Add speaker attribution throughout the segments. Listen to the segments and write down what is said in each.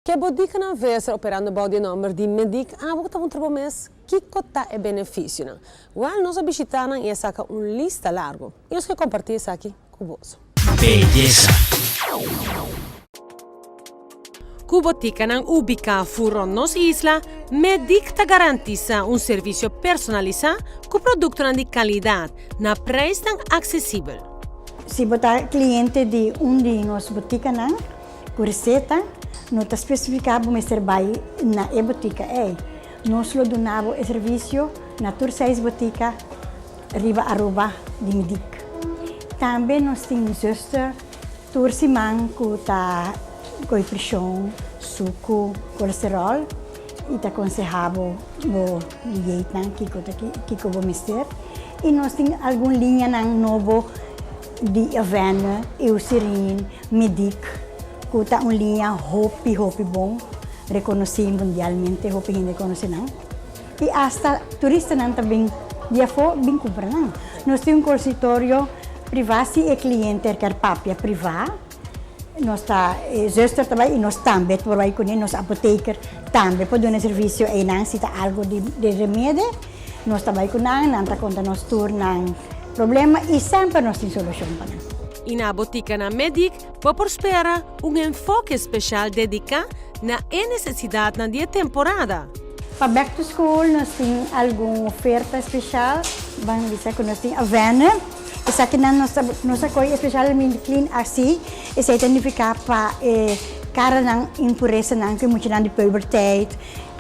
Speaker 1: Ke botikanan Visser operando bou di e nòmber di Mediq abo ku ta puntra bo mes kiko ta e benefisionan? Wèl, nos a bishitá nan i a saka un lista largu i nos ke kompartí esaki ku boso.
Speaker 2: Beyesa.
Speaker 1: Ku botikanan ubiká fur rònt nos isla, Mediq ta garantisá un servisio personalisá ku produktonan di kalidat na preisnan aksesibel.
Speaker 3: Si bo ta kliente di un di nos botikanan, Ku reseta no ta spesifiká bo mester bai na e botika ei. Nos lo duna bo e servisio na tur seis botika riba Aruba di Mediq. Tambe nos tin zuster tur siman ku ta koi preshon, suku, kolesteròl i ta konsehá bo bo dieetnan kiko ta kiko bo mester. I nos tin algun liñanan nobo. Di Avene, Eucerin, Mediq, ku ta un liña hopi hopi bon, rekonosí mundialmente, hopi hende konosé nan. I asta turistanan ta bin di afó bin kumpra nan. Nos tin un konsultorio privá si e kliente ker papia privá, nos ta, e zuster ta bai i nos tambe por bai kuné, nos apoteker tambe por duna servisio einan si ta algu di remede. Nos ta bai ku nan, nan ta konta nos tur nan problema i semper nos tin solushon pa nan.
Speaker 1: I na botikanan Mediq bo por spera un enfoke speshal dediká na e nesesidatnan di e temporada.
Speaker 3: Pa back to school nos tin algun oferta speshal, ban bisa ku nos tin Avene, esakinan nos ta nos a kohe espeshalmente Clean AC, esei ta nifiká pa e karanan impuresanan ku e muchanan di puberteit,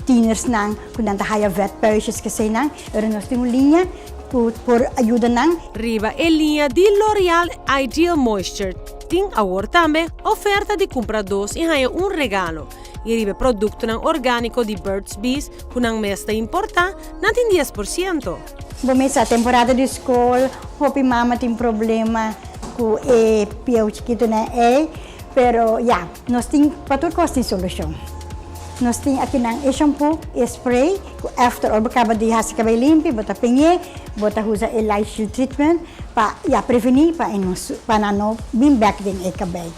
Speaker 3: Tienersnan ku nan ta haya vetpuisjes keseinan, pero nos tin un liña ku por ayuda nan.
Speaker 1: Riba e liña di L'Oreal Ideal Moisture tin awor tambe oferta di kumpra dos i haña un regalo. I riba e produktonan orgániko di Burt's Bees ku nan mes ta importá, nan tin 10%.
Speaker 3: Bo mes sa temporada di skol hopi mama tin problema ku e pieu chikitunan ei, pero ya, nos tin pa tur kos tin solushon. Nos tin akinan e shampoo, e spray ku after ora bo kaba di hasi kabei limpi bo ta peñ'é, bo ta usa e light shield treatment pa ya prevení pa e no pa nan no bin bek den e kabei.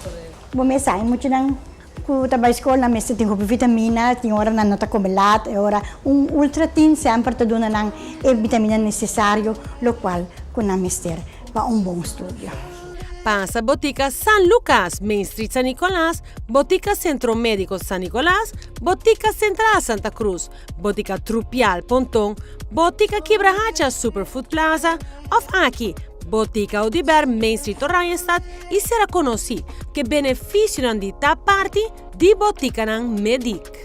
Speaker 3: Bo mes sa e muchanan ku ta bai skol nan mester tin hopi vitamina, tin ora nan no ta kome lat, e ora un ultra tin semper ta duna nan e vitamina nesesario lokual ku nan mester pa un bon studio.
Speaker 1: Pasa Botica San Lucas, Main Street San Nicolas, Botica Centro Medico San Nicolas, Botica Central Santa Cruz, Botica Trupial Ponton, Botica Kibrahacha Super Food Plaza of aki, Botica Oduber Main Street Oranjestad y sera conoci cu e beneficionan di ta parti di Boticanan Medic.